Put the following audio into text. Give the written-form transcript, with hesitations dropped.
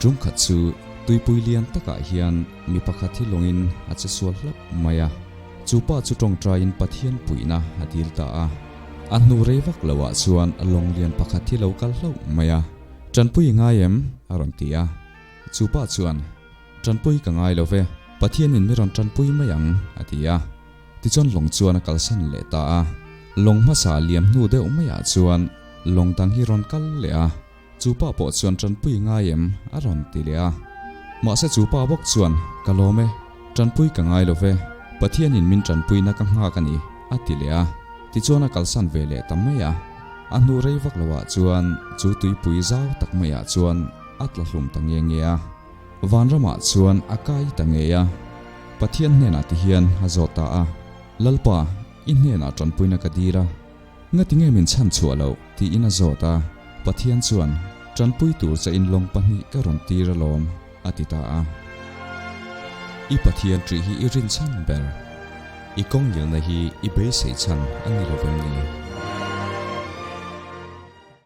Ṭumkhat chu tuipui lian takah hian mi pakhat hi lawngin a che sual hlauh mai a. Chu pa chu ṭawngṭaiin Pathian puihna a dil ta a. A hnu rei vak loah chuan lawng lian pakhat hi lo kal hlauh mai a. Ṭanpui i ngai em? a rawn ti a. Chu pa chuan, Ṭanpui ka ngai lo ve, Pathianin mi rawn ṭanpui mai ang, a ti a. Tichuan lawng chuan a kalsan leh ta a. Lawng hmasa liam hnu deuh maiah chuan lawng dang hi rawn kal leh a. Chu pa pawh chuan ṭanpui ngai em? a rawn ti leh a. Mahse chu pa bawk chuan, Ka lawm e, ṭanpui ka ngai lo ve, Pathianin min ṭanpuina ka nghak a ni, a ti leh a. Tichuan a kalsan ve leh ta mai a. A hnu rei vak loah chuan chu tuipui zau tak maiah chuan a tla hlum ta nge nge a. Vanramah chuan a kai ta ngei a. Pathian hnenah ti hian a zawt ta a, Lalpa, i hnenah ṭanpuina ka dil a. Ngati nge min chhan chhuah loh? tiin a zawt a. Pathian chuan, Ṭanpui tur che in lawng pahnih ka rawn tir alawm, a ti ta a. I Pathian ṭih hi i rinchhan ber. I kawng ngilna hi i beisei chhan a ni lovem ni?